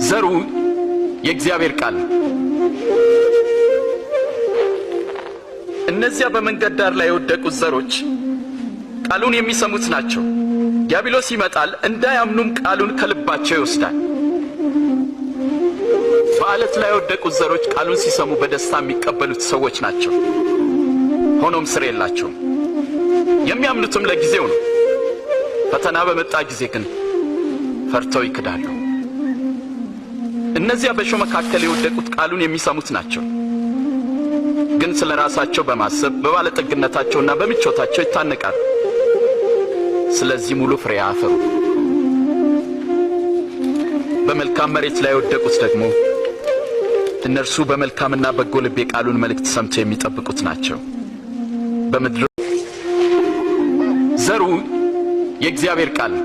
ዘሩ የእግዚአብሔር ቃል ነው። እነዚያ በመንገድ ዳር ላይ የወደቁት ዘሮች ቃሉን የሚሰሙት ናቸው። ዲያብሎስ ይመጣል፣ እንዳያምኑም ቃሉን ከልባቸው ይወስዳል። በዓለት ላይ የወደቁት ዘሮች ቃሉን ሲሰሙ በደስታ የሚቀበሉት ሰዎች ናቸው። ሆኖም ስር የላቸውም። የሚያምኑትም ለጊዜው ነው። ፈተና በመጣ ጊዜ ግን ፈርተው ይክዳሉ። እነዚያ በእሾህ መካከል የወደቁት ቃሉን የሚሰሙት ናቸው። ግን ስለ ራሳቸው በማሰብ በባለጠግነታቸውና በምቾታቸው ይታነቃሉ። ስለዚህ ሙሉ ፍሬ አያፈሩ። በመልካም መሬት ላይ የወደቁት ደግሞ እነርሱ በመልካምና በጎ ልብ የቃሉን መልእክት ሰምተው የሚጠብቁት ናቸው። በምድር ዘሩ የእግዚአብሔር ቃል ነው።